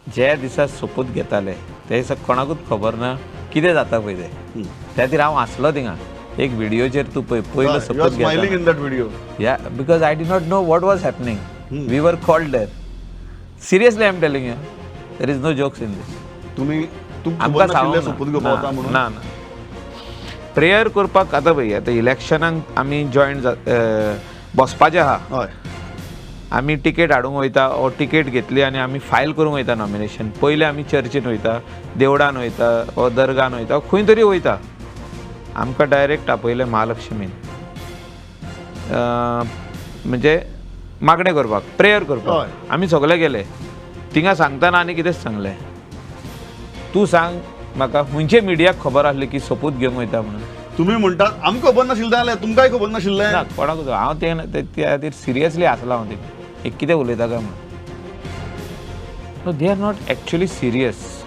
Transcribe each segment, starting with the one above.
जे दिसा सोपूत घेताले ते दिसा कोणाकूच खबर ना कितें जाता पळय तें. त्या खातीर हांव आसलो थिंगा. एक व्हिडियोचेर तूं पळय, पयलो सोपूत स्मायलिंग घेता. In that video. Yeah, because I did not know what was happening. We were called there. Seriously, I am telling you, there is no jokes in this. तुमी तुमकां आमकां खबर नाशिल्लें सांगूंक सोपूत ना. घेवपा वता म्हणून? ना ना, प्रेयर करपाक आतां पळय, आतां इलेक्शनाक आमी जॉयन बसपाचें आहा. आमी टिकेट हाडूंक वयता ओ टिकेट घेतली आनी आमी फायल करूंक वयता नॉमिनेशन. पयलें आमी चर्चीन वयता, देवळान वयता ओ दर्गान वयता, खंय तरी वयता. आमकां डायरेक्ट आपयलें महालक्ष्मीन, म्हणजे मागणें करपाक, प्रेयर करपाक. आमी सगळे गेले थिंगा. सांगतना आनी कितेंच सांगलें. तूं सांग म्हाका, खंयचे मिडियाक खबर आसली की सोपूत घेवंक वयता म्हणून? तुमी म्हणटात आमकां खबर नाशिल्लें जाल्यार तुमकांय खबर नाशिल्लें? ना, कोणाकूच. हांव ते त्या खातीर सिरियसली आसला हांव थिंगा, एक कितें उलयता काय म्हणून. No, they are not actually serious.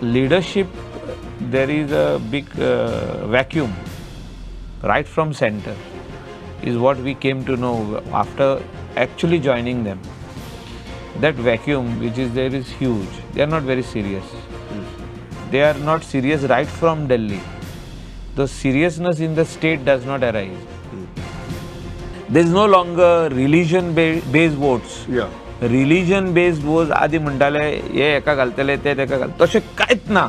Leadership, there is a big vacuum right from center is what we came to know after actually joining them. That vacuum which is there is huge. They are not very serious. They are not serious right from Delhi. The seriousness in the state does not arise. There is no longer religion based votes. Religion based votes आदी म्हणटाले, हे एका घालतले, ते तेका घाल, तशें कांयच ना.